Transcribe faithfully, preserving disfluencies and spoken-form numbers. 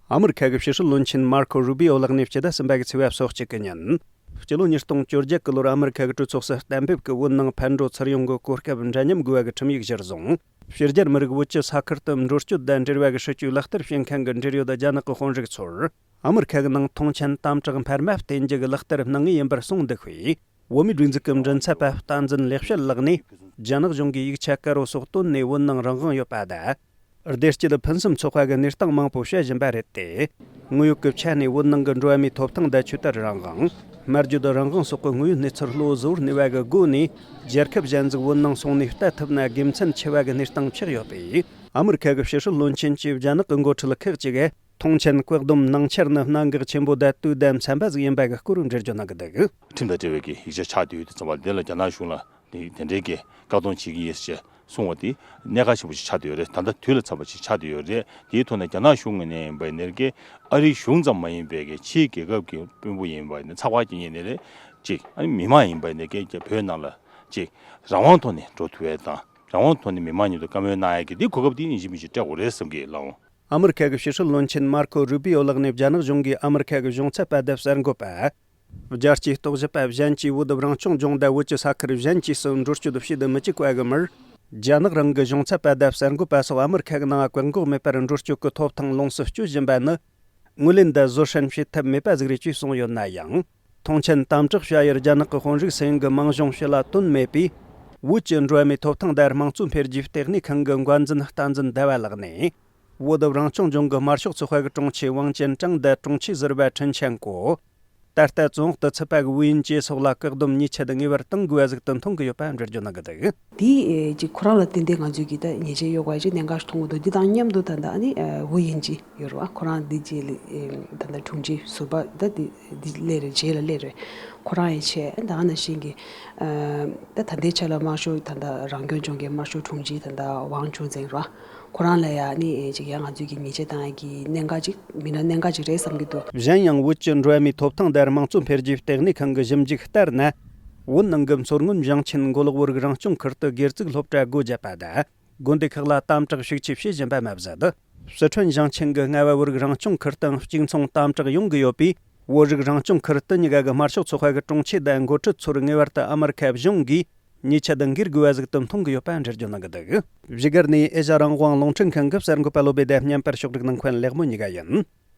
ཨ་མི་རི་ཁ་གི་ཕྱི་སྲིད་བློན་ཆེན་མར་ཁོ་རུ་བི་ཨོ་ལགས་ནས་སྤྱི་ཟླ་གསུམ་པ་གི་ཚེས་པ་སོ་གཅིག་གི་ཉིན། སྤྱི་ལོ་ཉིས་སྟོང་བཅོ་བརྒྱད་གི་ལོར་ཨ་མི་རི་ཁ་གི་གྲོས་ཚོགས་སུ་གཏན་འབེབས་ཀྱི་བོད་ནང་ཕར་འགྲོ་ཚུར་ཡོང་གི་གོ་སྐབས་འདྲ་མཉམ་དགོས་པ་གི་ཁྲིམས་ཡིག་གཞིར་བཟུང་། ཕྱི་རྒྱལ་མི་རིགས་བོད་ཀྱི་ས་ཁུལ་དུ་འགྲོ་སྐྱོད་དང་འབྲེལ་བ་གི་སྲིད་ཇུས་ལག་བསྟར་བྱེད་མཁན་གྱི་འབྲེལ་ཡོད་རྒྱ་ནག་གི་དཔོན་རིགས་ཚོར། ཨ་མི་རི་ཁ་གི་ནང་ཐོངས་མཆན་དམ་དྲག་འཕར་མ་བསྟན་རྒྱུ་གི་ལག་བསྟར་གནང་ངེས་ཡིན་པར་གསུངས་འདུག་པས། བོད་མིའི་སྒྲིག་འཛུགས་ཀྱི་མགྲིན་ཚབ་པ་བསྟན་འཛིན་ལེགས་བཤད་ལགས་ནས། རྒྱ་ནག་གཞུང་གིས་ཡིག་ཆ་དཀར་པོ་སོགས་བཏོན་ནས་བོད་ནང་རང་དབང་ཡོད་པ་དང་། བདེ་སྐྱིད་ཕུན་སུམ་ཚོགས་པ་གི་གནས་སྟངས་མང་པོ་བཤད་བཞིན་པ་རེད་དེ། དངོས་ཡོད་ཀྱི་ཆ་ནས་བོད་ནང་གི་འགྲོ་བ་མིའི་ཐོབ་ཐང་དང་ཆོས་དད་རང་དབང་། སྨྲ་བརྗོད་རང་དབང་སོགས་ཀྱི་དངོས་ཡོད་གནས་ཚུལ་བློ་གཟུ་བོར་གནས་པ་གི་སྒོ་ནས། རྒྱལ་ཁབ་གཞན་ཟིག་བོད་ནང་སོང་ནས་ལྟ་ཐུབ་ན་དགེ་མཚན་ཆེ་བ་གི་གནས་སྟངས་ཆགས་ཡོད་པས། ཨ་མི་རི་ཁ་གི་ཕྱི་སྲིད་བློན་ཆེན་གྱིས་རྒྱ་ནག་གི་འགོ་ཁྲིད་ཁག་ཅིག་གིས། ཐོངས་མཆན་བཀག་སྡོམ་གནང་འཆར་ནི་གནད་འགག་ཆེན་པོ་དང་དུས་དང་འཚམ་པ་ཟིག་ཡིན་པ་གི་སྐོར་འགྲེལ་བརྗོད་གནང་གི་འདུག་ཁྲིམས་དང་འབྲེལ་བའི་གི་ཡིག་ཆ་ཆགས་བསྡད་ཡོད་དུས་ཙམ་པ་འདི་ལ་རྒྱ་ནག་གཞུང་ལ་དེ་དེ་འདྲའི་གི་བཀག་སྡོམ་བྱེད་ཀྱི་ཡོད་ཅེས་གསུངས་པ་དེ་གནད་འགག་ཆེན་པོ་ཞིག་ཆགས་བསྡད་ཡོད་རེད། ད་ལྟ་དུས་ལ་འཚམ་པ་ཞིག་ཆགས་བསྡད་ཡོད་རེད། དེའི་ཐོག་ནས་རྒྱ་ནག་གཞུང་ངོས་ནས་ཡིན་པ་ནས་ཀྱི་ཨ་རིའི་གཞུང་ཙམ་མ་ཡིན་པའི་གི་ཕྱིའི་རྒྱལ་ཁབ་ཀྱི་དཔོན་པོ་ཡིན་པ་ནས་ཚགས་པར་སྐྱེལ་མཁན་ནས་རེད་ཅིག་ཨ་ནི་མི་མང་ཡིན་པ་ནས་ཀྱི་བོད་ནང་ལ་ཅིག་རང་དབང་ཐོག་ནས་འགྲོ་ཐུབ་པ་དང་རང་དབང་ཐོག་ནས་མི་མང་མཉམ་དུ་བཀའ་མོལ་གནང་ཡ་གི་དེ་གོ་སྐབས་དེ་ཡིན་གཅིག་མིན་གཅིག་སྤྲད་དགོས་རེད་བསམ་གི་ལགས། ཨ་མི་རི་ཁ་གི་ཕྱི་སྲིད་བློན་ཆེན་མར་ཁོ་རུ་བི་ཨོ་ལགས་ནས་རྒྱ་ནག་གཞུང་གིས་ཨ་མི་རི་ཁ་གི་གཞུང་ཚབ་པ་དང་གསར་འགོད་པ། རྒྱལ་སྤྱིའི་རྟོག་ཞིབ་པ་གཞན་གྱིས་བོད་རང་སྐྱོང་ལྗོངས་དང་བོད་ཀྱི་ས་ཁུལ་གཞན་གྱི་སོ་འགྲོ་སྐྱོད་བྱེད་དུ་མི་བཅུག་པ་གི་མིར། རྒྱ་ནག་རང་གི་གཞུང་ཚབ་པ་དང་གསར་འགོད་པ་སོགས་ཨ་མི་རི་ཁ་གི་ནང་བཀག་འགོག་མེད་པར་འགྲོ་སྐྱོད་ཀྱི་ཐོབ་ཐང་ལོངས་སུ་སྤྱོད་བཞིན་པ་ནི། ངོས་ལེན་དང་བཟོད་བསྲན་བྱེད་ཐབས་མེད་པ་ཟིག་རེད་ཅེས་གསུངས་ཡོད་ན་ཡང་། ཐོངས་མཆན་དམ་དྲག་བྱ་ཡུལ་རྒྱ་ནག་གི་དཔོན་རིགས་སུ་ཡིན་གི་མིང་གཞུང་ཕྱི་ལ་བཏོན་མེད་པས། བོད་ཀྱི་འགྲོ་བ་མིའི་ཐོབ་ཐང་དང་དམངས་གཙོ་འཕེལ་རྒྱས་ལྟེ་གནས་ཁང་གི་འགོ་འཛིན་བསྟན་འཛིན་ཟླ་བ་ལགས་ནས། བོད་རང་སྐྱོང་ལྗོངས་ཀྱི་དམར་ཤོག་ཚོགས་པ་གི་དྲུང་ཆེ་ཝང་ཅན་ཀྲང་དང་དྲུང་ཆེ་ཟུར་པ་ཁྲིན་ཆན་ཀོ། ད་ལྟ་བཙོན་འོག་ཏུ་ཚུད་པ་གི་ཝུའུ་ཡིན་ཅེ་སོགས་ལ་བཀག་སྡོམ་ཉེས་ཆད་ངེས་པར་གཏོང་དགོས་པ་ཟིག་ཏུ་མཐོང་གི་ཡོད་པ་འགྲེལ་བརྗོད་གནང་གི་འདུག་དེ་ཅིག་ཁོ་རང་ལ་བརྟེན་ཏེ་ང་ཚོས་ཀྱི་ད་ཉེས་ཆད་གཡོག་པ་ཅིག་གནད་འགག་ཞིག་མཐོང་གི་འདུག་འདི་དང་མཉམ་དུ་ད་ལྟ་ཨ་ནི་ཝུའུ་ཡིན་ཅེ་ཡོད་རེད་བ། ཁོ་རང་འདི་རྗེས་ལ་ད་ལྟ་དྲུང་ཆེ་ཟུར་པ་ད་འདི་འདི་སླེབས་རེད། རྗེས་ལ་སླེབས་རེད། ཁོ་རང་ཡི་ཆེད་ད་ག་ནང་བཞིན་གྱི་ད་ད་ལྟའི་ཆ་ལ་དམར་ཤོག་ད་ལྟ་རང་སྐྱོང་ལྗོངས་ཀྱི་དམར་ཤོག་དྲུང་ཆེ་ད་ལྟ་ཝང་ཅུན་ཙེང་རེད་བ། ཁོ་རང་ལ་ཡང་ནི་ཅིག་ཡང་ང་ཚོས་ཀྱི་ཉེས་ཆད་བཏང་ཡ་གི་གནད་འགག་ཅིག་མིན་ན་གནད་འགག་ཅིག་རེད་བསམ་གྱི་འདུག་གཞན་ཡང་བོད་ཀྱི་འགྲོ་བ་མིའི་ཐོབ་ཐང་དང་དམངས་གཙོ་འཕེལ་རྒྱས་ལྟེ་གནས་ཁང་གི་ཞིབ་འཇུག་ལྟར་ན། བོད་ནང་གི་མཚོ་སྔོན་ཞིང་ཆེན་མགོ་ལོག་བོད་རིགས་རང་སྐྱོང་ཁུལ་དུ་སྒེར་བཙུགས་སློབ་གྲྭ་སྒོ་བརྒྱབ་པ་དང་། དགོན་སྡེ་ཁག་ལ་དམ་དྲག་ཤུགས་ཆེ་བྱེད་བཞིན་པ་མ་ཟད། སི་ཁྲོན་ཞིང་ཆེན་གྱི་རྔ་བ་བོད་རིགས་རང་སྐྱོང་ཁུལ་དུ་གཅིག་མཚུངས་དམ་དྲག་ཡོང་གི་ཡོད་པས། བོད་རིགས་རང་སྐྱོང་ཁུལ་དུ་གཉིས་ཀ་གི་དམར་ཤོག་ཚོགས་པ་གི་དྲུང་ཆེ་དང་འགོ་ཁྲིད་ཚོར་ངེས་པར་དུ་ཨ་མི་རི་ཁ་གཞུང་གིས། ཉེས་ཆད་འགེལ་དགོས་པ་ཟིག་ཏུ་མཐོང་གི་ཡོད་པ་འགྲེལ་བརྗོད་གནང་གི་འདུག་བཞུགས་སྒར་ནས་ཨེ་ཤ་རང་དབང་རླུང་འཕྲིན་ཁང་གི་གསར་འགོད་པ་བློ་བྷེ་དང་བརྙན་པར་ཕྱོགས་སྒྲིག་གནང་མཁན་ལེགས་མོ་གཉིས་ཀ་ཡིན།